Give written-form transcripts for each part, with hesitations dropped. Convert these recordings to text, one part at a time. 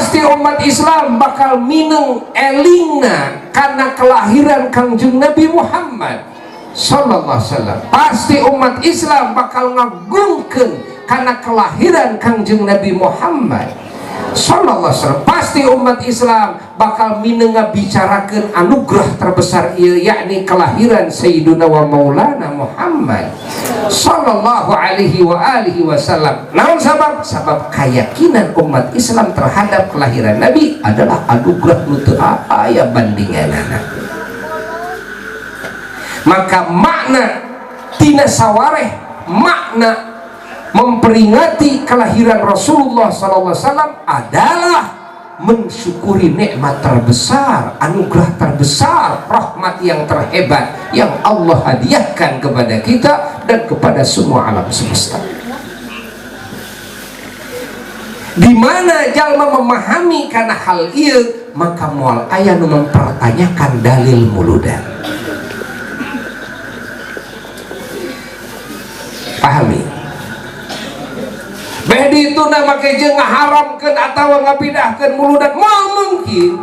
Pasti umat Islam bakal mineng elingna karena kelahiran Kangjeng Nabi Muhammad sallallahu alaihi wasallam. Pasti umat Islam bakal ngagungkeun karena kelahiran Kangjeng Nabi Muhammad sallallahu alaihi wasallam. Pasti umat Islam bakal mineng ngabicarakeun anugerah terbesar ieu, yakni kelahiran Sayyiduna wa Maulana Muhammad sallallahu alaihi wa alihi wasallam. Naon sabab? Sabab keyakinan umat Islam terhadap kelahiran Nabi adalah anugerah nu teu aya bandinganana. Maka makna tina sawareh, makna memperingati kelahiran Rasulullah sallallahu alaihi wasallam adalah mensyukuri nikmat terbesar, anugerah terbesar, rahmat yang terhebat yang Allah hadiahkan kepada kita dan kepada semua alam semesta. Di mana jalma memahami karena hal ieu, maka moal aya nu mempertanyakan dalil muludan. Pahami? Beh ditu na make jeung ngaharamkeun atawa ngabidahkeun muludan, moal mungkin.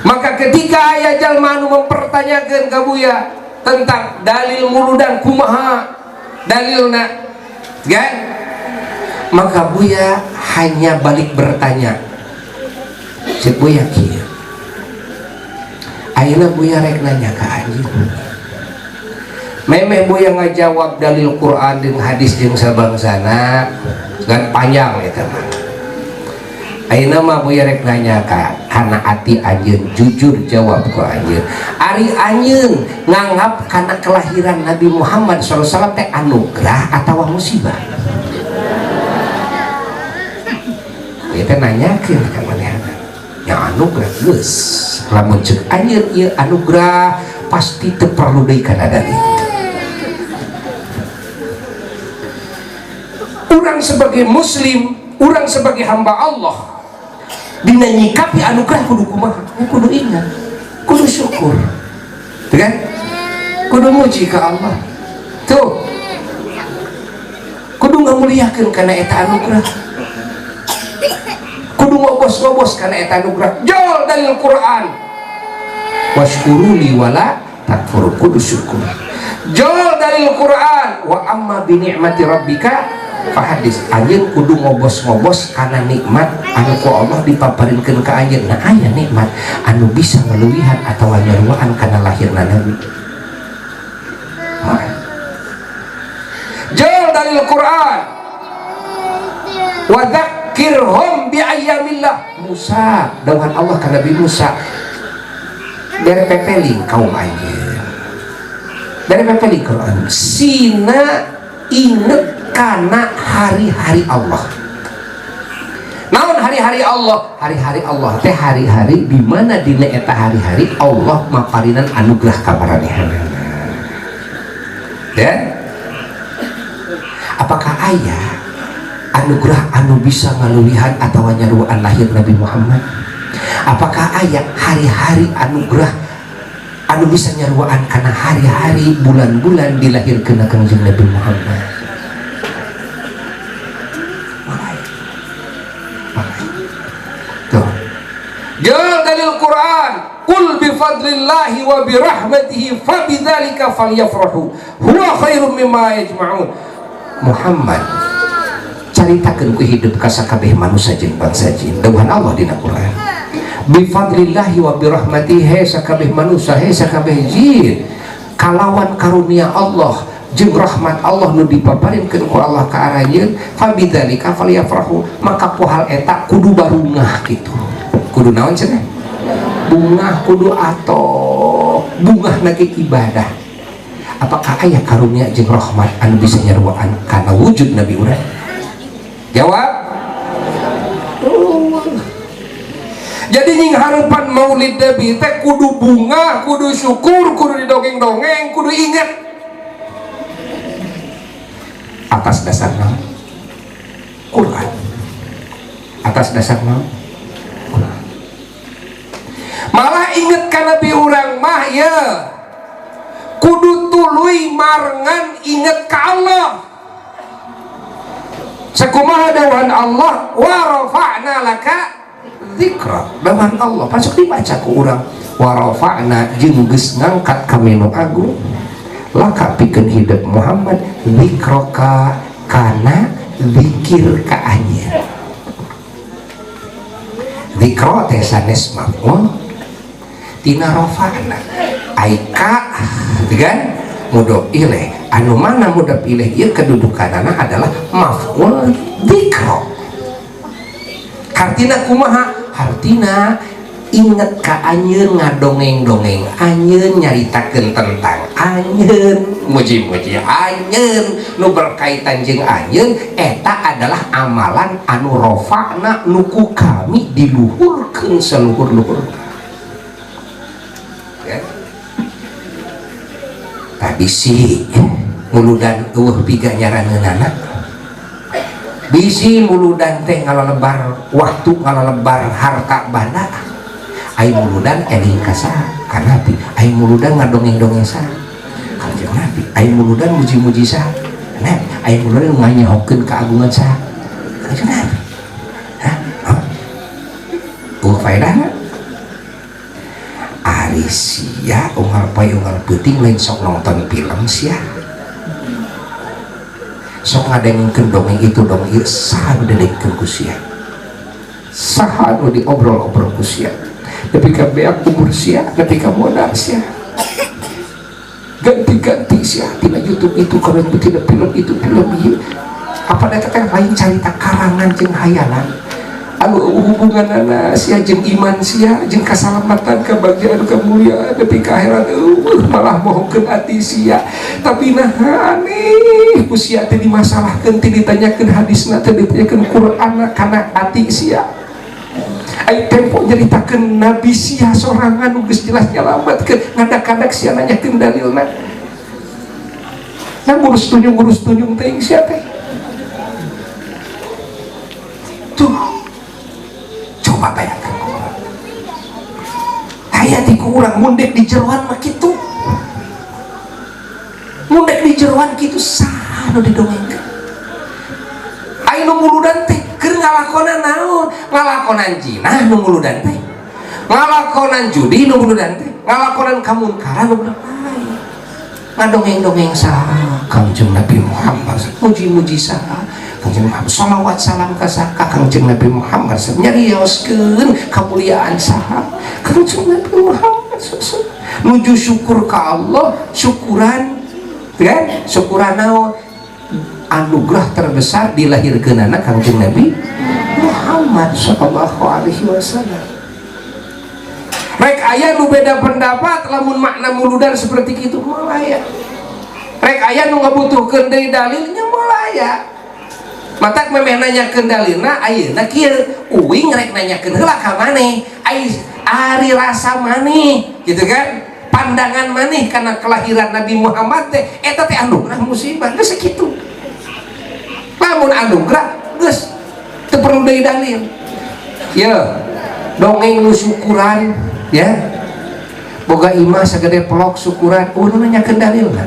Maka ketika aya jalma anu mempertanyakeun ka Buya tentang dalil muludan kumaha dalilna, kan? Maka Buya hanya balik bertanya. Cek Buya kieu. Ayeuna Buya rek nanya ka anjeun. Memeh Buya ngajawab dalil Quran jeung hadis jeung sabangsana kan panjang eta mah. Ayeuna mah Buya rek nanya ka kana ati anjeun, jujur jawab ku anjeun. Ari anjeun nganggap kana kelahiran Nabi Muhammad sallallahu alaihi wasallam teh anugerah atawa musibah? Ieu teh nanyakeun ka manehna. Ya anugerah geus. Lamun ceuk anjeun ieu anugerah pasti teu perlu deui kana dalil. Orang sebagai muslim, orang sebagai hamba Allah, dina nyikapi anugerah kudu kumaha? Kudu ingat, kudu syukur, kan? Kudu muji ke Allah. Tuh, kudu ngamuliakeun kana eta anugerah. Kudu ngobos-ngobos kana eta anugerah. Jol dalil Quran. Washkuruli wala takfurun, kudu syukur. Jol dalil Quran, wa amma bi ni'mati rabbika fahadis. Anjeun kudu ngobos-ngobos kana nikmat anu ku Allah dipaparinkeun ka anjeun. Nah, aya nikmat anu bisa ngeluwihan atawa nyaruaan kana lahirna Nabi. Jol dalil Quran, wa dzakkirhum bi ayyamillah. Musa, dawuhan Allah ka Nabi Musa, bere pepeling kaum anjeun, bere pepeling Quran, sina inget kana hari-hari Allah. Naon hari-hari Allah? Hari-hari Allah teh hari-hari di mana dina eta hari-hari Allah maparinan anugerah ka maranehanana. Ya? Apakah aya anugerah anu bisa ngaluwihan atawa nyaruaan lahir Nabi Muhammad? Apakah aya hari-hari anugerah anu bisa nyaruaan kana hari-hari bulan-bulan dilahirkeun Kangjeng Nabi Muhammad? Jal dalil Quran, qul bi fadlillahi wa bi rahmatihi fabidzalika falyafrahu huwa khairum mimma yajma'un. Muhammad caritakeun ku hidup ka sakabeh manusia jeung bangsa jin. Dawuhan Allah dina Quran, bi fadlillahi wa bi rahmatihi, he sakabeh manusia, he sakabeh jin, kalawan karunia Allah jeung rahmat Allah nu dipaparinkeun ku Allah ka aranjeun, fabidzalika falyafrahu, maka ku hal eta kudu barungah kitu. Kudu naon cenah? Bungah, kudu atoh, bungah nage ibadah. Apakah aya karunia jeung rahmat anu bisa nyaruaan kana wujud Nabi urang? Jawab. Oh. Jadi nying harepan maulid Nabi teh kudu bungah, kudu syukur, kudu didongeng-dongeng, kudu ingat. Atas dasar naon? Quran. Atas dasar naon? Quran. Malah inget ka Nabi urang mah ya kudu tuluy marengan inget ka Allah. Sakumaha dawuhan Allah, wa rafa'na laka dzikra. Dawuhan Allah pasuk dibaca ku urang, wa rafa'na jeung geus ngangkat kami nu agung laka pikeun hidup Muhammad dzikraka kana zikir ka anjeun. Dzikra teh sanes maf'ul tina rafa'na ai ka kan mudhof ilaih, anu mana mudhof ilaih ieu kedudukanana adalah maf'ul dzikra. Hartina kumaha? Hartina inget ka anjeun, ngadongeng-dongeng anjeun, nyaritakeun tentang anjeun, muji-muji anjeun, nu berkaitan jeung anjeun, eta adalah amalan anu rofa'na nu ku kami diluhurkeun seluhur-luhur. Ya. Tadi si muludan eueuh piga nyaraneunana, bisi muludan teh ngalalebar waktu, ngalalebar harta banda. Ai muludan eling ka saha? Ka Nabi. Ai muludan ngadongeng-dongeng saha? Kanjeng Nabi. Ai muludan muji-muji saha? Nabi. Ai muludan nganyahokeun keagungan saha? Kanjeng Nabi. Hah? Hah? Eueuh faedahna? Ari sia unggal poe unggal peuting lain sok nonton film sia, sok ngadengkeun dongeng itu dongeng ieu, saha nu didengkeun ku sia, saha nu diobrol-obrol ku sia, nepi ka beak umur sia, nepi ka modal sia, ganti-ganti sia tina YouTube itu kalau tina film itu film ieu, apa eta teh lain carita karangan jeung hayalan anu hubunganana sia jeung iman sia, jeung kasalamatan, kebahagiaan, kemuliaan nepi ka akhirat? Eueuh, malah mohongkeun ati sia. Tapi nah aneh, ku sia teh dimasalahkeun, teh ditanyakeun hadisna, teh ditanyakeun Qur'anna kana ati sia. Ai tempo nyaritakeun nabi sia sorangan nu geus jelas nyalametkeun, ngadak-kadak sia nanyakeun dalilna. Nah, ngurus tunjung teuing sia teh. Tuh, coba bayangkan, hayati ku urang mundek di jeroan mah kitu, mundek di jeroan kitu, saha nu didongengkeun? Ai nu muludan teh keur ngalakonan naon? Ngalakonan jinah nu muludan teh, ngalakonan judi nu muludan teh, ngalakonan kamunkaran nu muludan, ngadongeng-dongeng saha? Kangjeng Nabi Muhammad. Muji-muji saha? Kangjeng Muhammad. Sholawat salam ka saha? Kangjeng Nabi Muhammad. Nyarioskeun kamuliaan saha? Kangjeng Nabi Muhammad. Nuju syukur ka Allah, syukuran kan, syukuran naon? Anugerah terbesar dilahirkeunana Kangjeng Nabi Muhammad sallallahu alaihi wasallam. Rek aya nu beda pendapat, lamun makna muludan seperti itu moal aya. Rek aya nu ngabutuhkeun deui dalilnya moal aya. Matak memeh nanyakeun dalilna ayeuna kieu, uing rek nanyakeun heula ka maneh, ai ari rasa maneh gitu kan, pandangan maneh karena kelahiran Nabi Muhammad teh eta teh anugerah musibah geus sakitu. Lamun anugerah geus teu perlu deui dalil. Ya dongeng nu syukuran ya, boga imah sagede pelok syukuran, oh nu nanyakeun dalilna,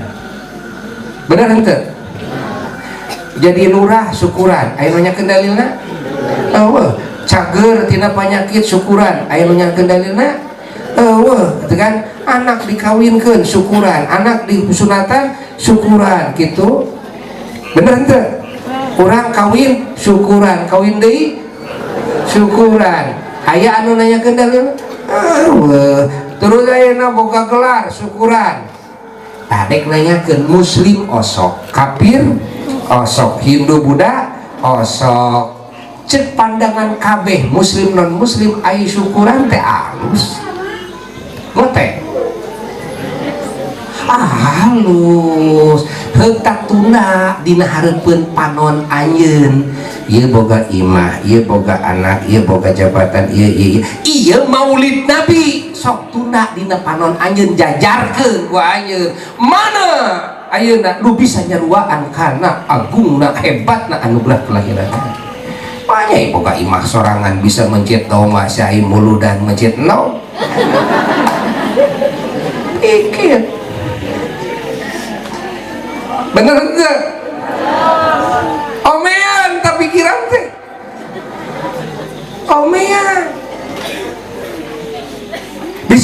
bener henteu? Jadi lurah syukuran, aya nu nanyakeun dalilna? Eueuh. Cager tina penyakit syukuran, aya nu nanyakeun dalilna? Eueuh, gitu kan? Anak dikawinkeun syukuran, anak disunatan syukuran, gitu, bener henteu? Urang kawin syukuran, kawin deui syukuran, aya anu nanyakeun dalilna? Eueuh. Terus ayeuna boga gelar syukuran, tadek nanyakeun, muslim osok, kafir osok, Hindu Buddha osok, cek pandangan kabeh muslim non muslim ai syukuran teh alus ngote? Ah, halus. Heuk tunda dina hareupeun panon anjeun, ieu boga imah, ieu boga anak, ieu boga jabatan, ieu ieu ieu, ieu maulid nabi, sok tunda dina panon anjeun, jajarkeun ku anjeun mana ayeuna nu bisa nyaruaan karena agungna, hebatna anugerah kelahiran. Banyak boga imah sorangan bisa mencet doma, syai muludan mencet no pikir, bener enggak? Omean tapi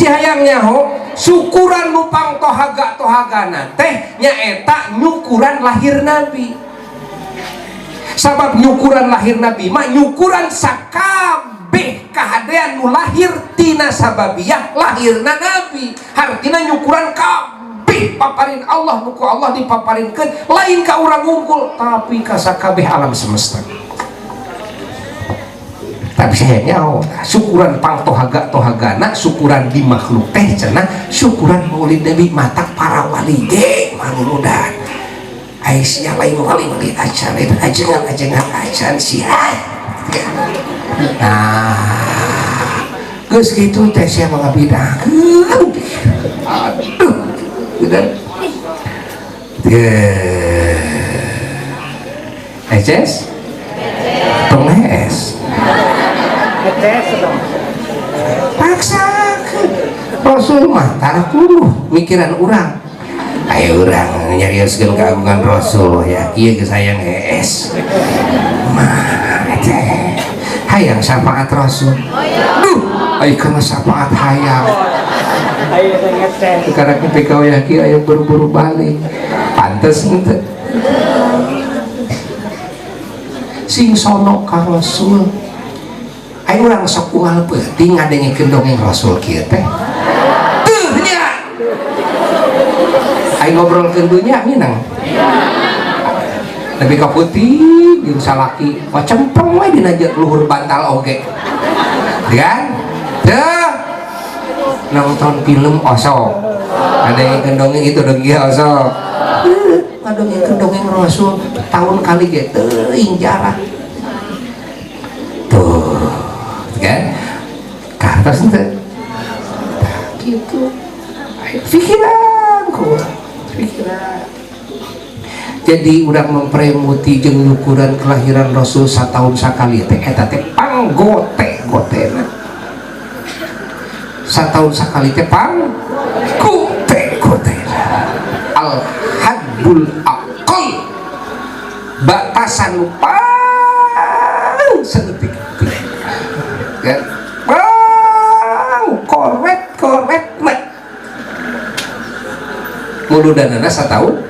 Si hayang nyaho syukuran nu pangtohaga tohagana teh nyaeta nyukuran lahir Nabi. Sabab nyukuran lahir Nabi mah nyukuran sakabeh kahadean nu lahir tina sababiyah lahirna Nabi. Hartina nyukuran kabeh paparin Allah nu ku Allah dipaparinkeun lain ka urang wungkul tapi ka sakabeh alam semesta. Tapi saya nyaho syukuran pangtohaga tohagana syukuran di makhluk teh cenah syukuran maulid Nabi matak para wali ge maruludan. Aisyah lain wali-wali acan lain ajengan-ajengan acan sia. Nah, geus kitu teh sia mangabidahkeun. Aduh, udah. Eces? Tong hees. Eces dong. Paksakeun. Rasul mah tara kudu mikiran urang. Ayo urang nyarioskeun keagungan Rasul ya kieu geus hayang hees. Mah teh hayang syafaat Rasul. Duh, ai kana syafaat hayang. Ayo ngetes. Karena ketika ya kieu aya buru-buru balik. Pantes henteu. Sing sono ka Rasul. Ayo urang sok unggal peuting ngadengekeun dongeng Rasul kieu teh. Teuh nya. Ayo ngobrolkeun dunya minang. Lebih ka putih jeung salaki wacemprong we dina luhur bantal oge. Kan? Teu nonton film osok. Ngadengekeun dongeng itu dongeng osok. Ngadongengkeun dongeng Rasul tahun kali ge teuing jarang. Tuh, kan? Ka atas teh. Tah kitu. Pikiran ku. Pikiran. Jadi urang mempremuti jeung nyukuran kelahiran Rasul satahun sakali teh eta teh panggote gotena. Satahun sakali teh panggote gotena. Al haddul aqal, batasan nu paling sedetik-detik. Ya, pang koret-koret mah. Muludanana satahun.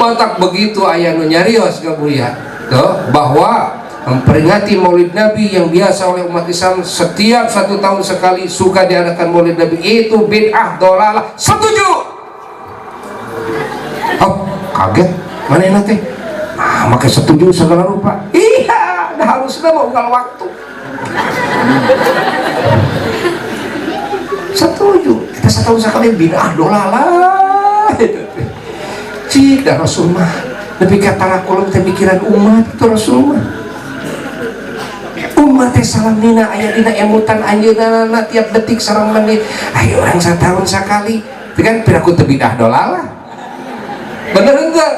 Otak begitu aya nu nyarios ka Buya tuh bahwa memperingati Maulid Nabi yang biasa oleh umat Islam setiap 1 tahun sekali suka diadakan Maulid Nabi itu bid'ah dolalah. Setuju. Oh, kaget mana nanti? Nah, maka setuju segala rupa. Iya, dah harusnya mau unggal waktu. Setuju. Kita 1 tahun sekali bid'ah dolalah. Cik dah Rasul mah lebih kata tarakulum teh pikiran umat itu Rasul mah. Umat teh salamina aya dina emutan anjeunna tiap detik sareng menit. Ayo orang 1 tahun sekali itu kan piraku teu bidah dolalah. Bener henteu?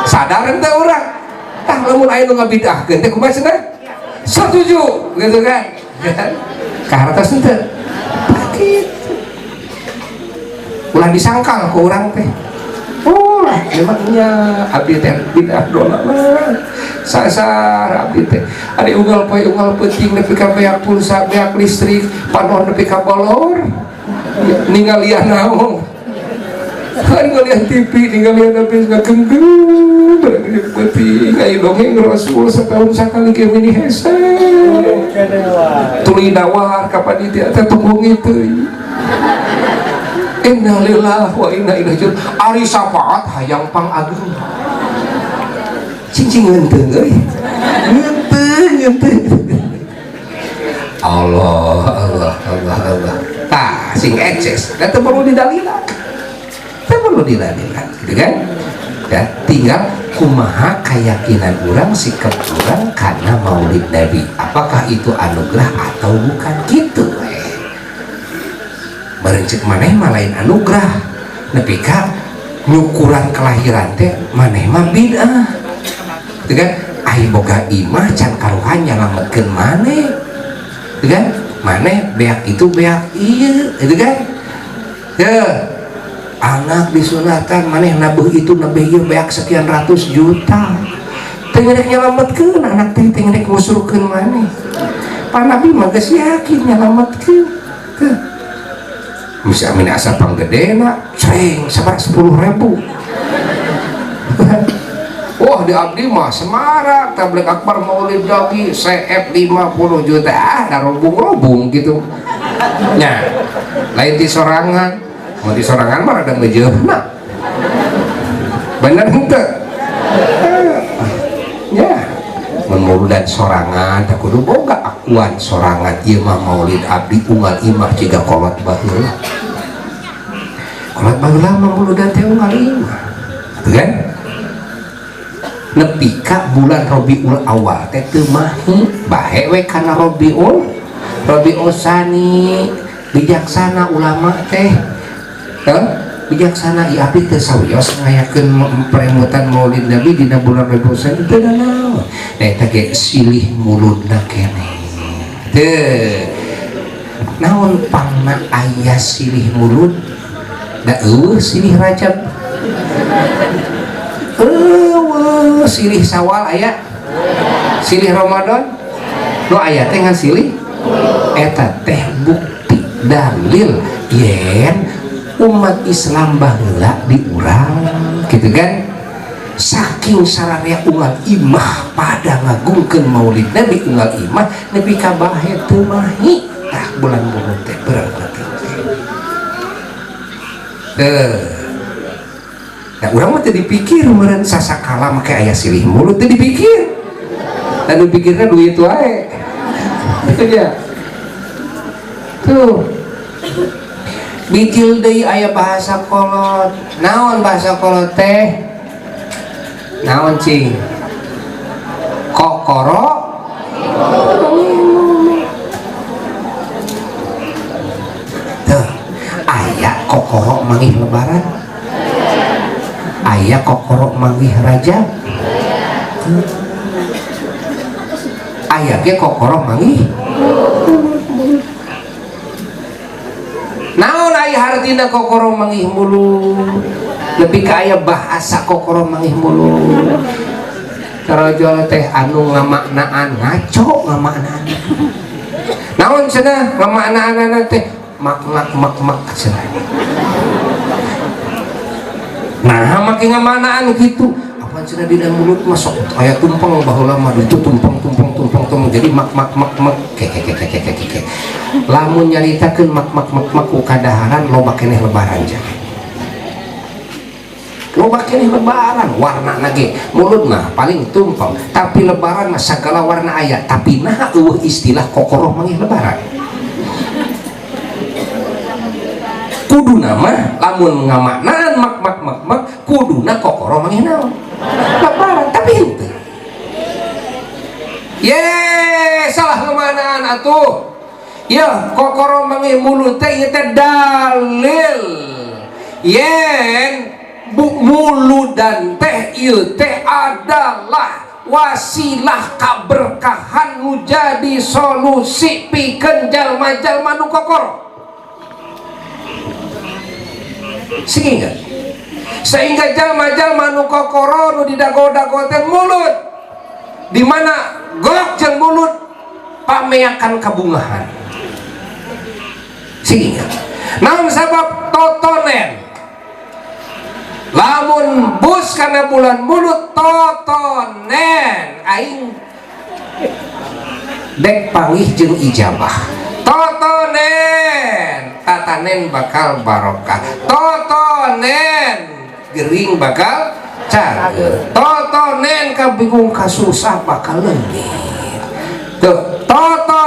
Sadar henteu urang? Tah lamun aya nu ngabidahkeun teh kumaha cenah? Setuju gitu kan? Kahartos henteu? Tah kitu. Ulah disangkal ku urang teh. Oh lah, memangnya abdi teh bidah dolalah. Sasar abdi teh. Ari unggal poe unggal peuting nepi ka beak pulsa, beak listrik, panon nepi ka bolor. Ningalian naon? Ningalian TV, ningalian nepi ka genggeng berarti peuting aya dongeng Rasul setahun sakali ge mini hese. Tuluy dawar ka panitia teh tunggu teuing. Innalillahi wa inna ilaihi raji'un. Ari syafaat hayang pangageng. Cing-cing ngeunteung euy. Ngeunteung ngeunteung. Allah Allah Allah Allah. Tah sing eces, da teu perlu didalilan. Teu perlu didalilan, gitu kan? Ya, tinggal kumaha keyakinan urang, sikap urang karena Maulid Nabi. Apakah itu anugerah atau bukan gitu we. Barencek maneh mah lain anugerah nepi ka nyukuran kelahiran teh maneh mah bid'ah gitu kan? Ai boga imah can karuhan nyalametkeun maneh gitu kan? Maneh beak itu beak ieu gitu kan? Ya anak disunatan maneh nabeuh itu nabeuh ieu beak sekian ratus juta teh rek nyalametkeun anak teh teh rek ngusurkeun maneh. Pak Nabi mah geus yakin nyalametkeun. Teu. Misalnya asa panggedena sering sabaraha 10.000. Wah, di abdi mah semarak tabligh akbar maulid Nabi CF 50 juta, ah robung-robung gitu nya. Lain di sorangan, mau di sorangan mah rada ngejeuhna, bener henteu ya? Mun muludan sorangan tak kudu boga akuan sorangan, ieu mah maulid abdi unggal imah jiga kolot baheula. Kolot baheula mah muludan teh unggal imah, gitu kan? Nepi ka bulan Robiul Awal teh teu mahi, bahe we kana Robiul Robiul Sani. Bijaksana ulama teh, heh, bijaksana. Ieu abdi teu sawios ngayakeun peremutan Maulid Nabi dina bulan Robiul Sani teu naon. Nah, eta ge silih muludna keneh teu naon pangna aya silih mulud, da eueuh silih Rajab, eueuh silih Sawal, aya silih Ramadan, nu aya teh ngan silih eta teh. Bukti dalil yen umat Islam baheula di urang gitu kan, saking sararea unggal imah pada ngagungkeun Maulid Nabi unggal imah nepi ka bahe teu mahi. Tah, bulan mulud teh berang penting teh. Nah, urang mah teu dipikir meureun sasakala make aya silih mulut teu dipikir. Dan dipikirna duit wae. Itu dia. Tuh. Bijil deui aya bahasa kolot. Naon bahasa kolot teh? Naon cing? Kokoro. Tuh, aya kokoro manggih lebaran, aya kokoro manggih Rajab, aya ge kokoro manggih naon. Aya hartina kokoro manggih mulut, lebih ke aya bahasa kokoro manggih mulut. Tarojol teh anu ngamaknaan ngaco, ngamaknaan naon cenah, ngamaknaan teh mak mak mak mak cenah. Nah, make ngamanaan gitu apa cenah, di dalam mulut masuk aya tumpeng, baheula mah itu tumpeng tumpeng tumpeng tumpeng jadi mak mak mak mak ke ke ke ke ke ke ke. Lamun nyaritakeun mak mak mak mak ku kadaharan loba keneh lebaran, jangan loba keneh lebaran warna ge mulut mah paling tumpeng, tapi lebaran mah segala warna aya. Tapi nah eueuh istilah kokoroh manggih lebaran. Kuduna mah lamun ngamaknaan mak mak mak mak kuduna kokoro manggih naon lebaran, tapi henteu ye salah ngamaknaan atuh. Ya kokoro manggih mulut teh ieu teh dalil yen muludan teh ieu teh adalah wasilah kaberkahan nu jadi solusi pikeun jalma-jalma nu kokoro. Sehingga jalma-jalma nu kokoro nu didago-dago teh mulut, di mana gok jeung mulut pameakan kabungahan. Sehingga naon sabab totonen lamun bus karena bulan mulut totonen aing dek panggih jeung ijabah, totonen tatanen bakal barokah, totonen gering bakal cager, totonen kabingung kasusah bakal leungit. Tuh totonen.